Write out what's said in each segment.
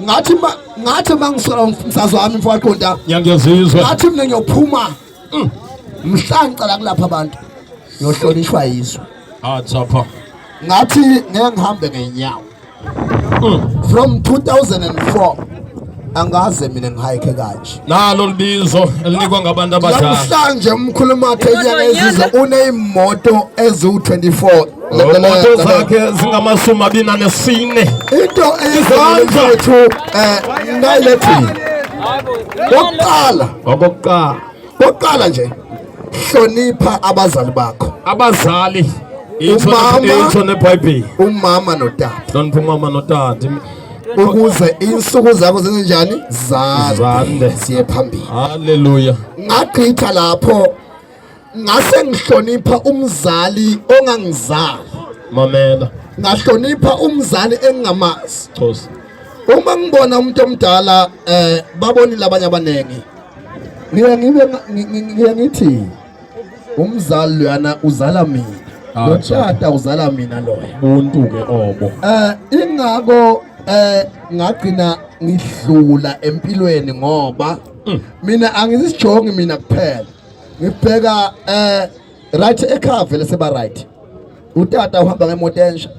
Ngathi ma ngathi mangisola umsazi wami mfowaqonda. Ngiyangizizwa. Ngathi mina ngiyophuma. Mhla ngicela kulapha abantu. Ngiyohlonishwa yizwe. Athapha. Ngathi ngeke ngihambe ngenyawo. From 2004 angaze mina ngihike kanje. Nalo libizo elinikwa ngabantu abadala. Namhlanje umkhulu mathe inyanga ezizwe uneyimoto eziwu-24. Imoto zakhe zingamashumi abini anesine. Into eyenzethu nayilethi. Okokuqala, Okokuqala, okokuqala nje hlonipha abazali bakho. Abazali. Umama- Itsho neBhayibhile. Umama notata. Hlonipha umama notata. Ukuze insuku zakho zenze njani? Zande. Zande. Siye phambili. Hallelujah. Ngagqitha lapho ngase ngihlonipha umzali ongangizali. Mamela. Ngahlonipha umzali engingamazi. Xhosa. Uma ngibona umuntu omdala babonile abanye abaningi. Ngiye ngibe ngiye ngithi umzali loyana uzala mina. Ah, Lo tata uzala mina loya. Buntu ke obo. Ingako ngagcina ngidlula empilweni ngoba mina angizisijongi mina kuphela. Ngibheka right ekhaya vele seba right. Utata uhamba ngemoto entsha.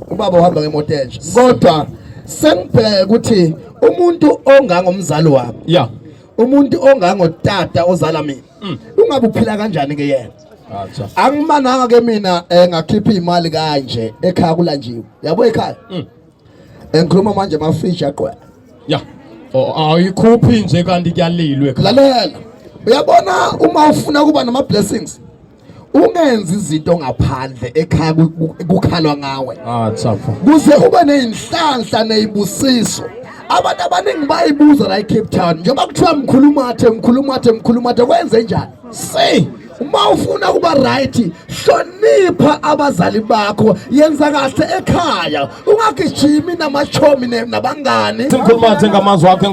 Ubaba uhamba ngemoto entsha. Kodwa sengibheka ukuthi umuntu ongangomzali wami, umuntu ongangotata ozala mina, ungabe uphila kanjani ke yena? Acha. Angimananga ke mina ngakhipha imali kanje ekhaya kulanjiwe. Yabo ekhaya? Engikhuluma manje ama fridge agqwele. Yeah. Oh, ayikhuphi nje kanti kuyalilwe ekhaya. Lalela. Uyabona uma ufuna kuba nama blessings ungenzi izinto ngaphandle ekhaya kukhalwa ngawe. Acha. Kuze ube nezinhlanhla nezibusiso. Abantu abaningi bayibuza la eCape Town njengoba kuthiwa mkhulumathe mkhulumathe mkhulumathe kwenze njani? See, uma ufuna kuba right hlonipha abazali bakho, yenza kahle ekhaya, ungagijimi namachomi nabangani. Simkhulumathe ngamazwi akhe.